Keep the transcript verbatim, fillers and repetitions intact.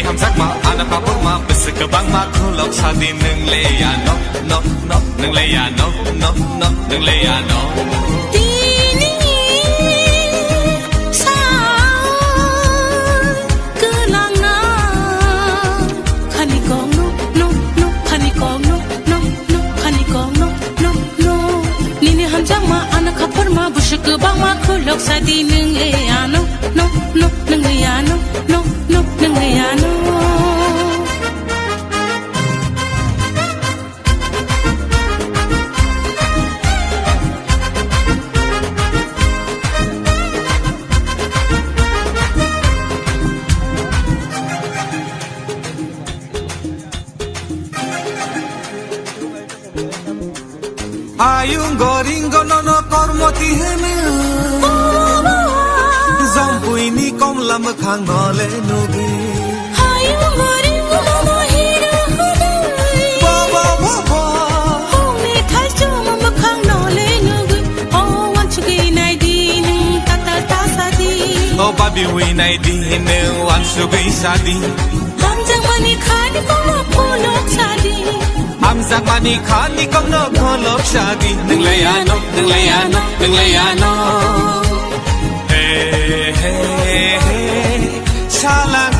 Hamjakma, ano kapurma, bwswk kwbangma khulok sadi, nwng le ya no, no, no, nwng le ya no, no, no, nwng le ya no. Tini sa kwlangna khani kok no, no, no, khani kok no, no, no, khani kok no, no, no. Nini hamjakma, ano kapurma, bwswk kwbangma khulok sadi, nwng le ya no, no, no, nwng le ya no, no, no, nwng le ya no. Ayung goring gonono kormoti hwnwi. Jampuini komla mwkhang no le nugwi. Ayung goring gonono hero hwnwi. Bo, bo, bo, bo. Hongni thaichung mwkhang no le nugwi. O wansugwi naidi nwng tatal ta sadi. O babi wi naidi nwng wansugwi sadi. Hamjakmani khani kono kolok sadi. Hamjakmani khani kono kolok sadi. Nwng le ya no, nwng le ya no, nwng le ya no. He, he, he, salang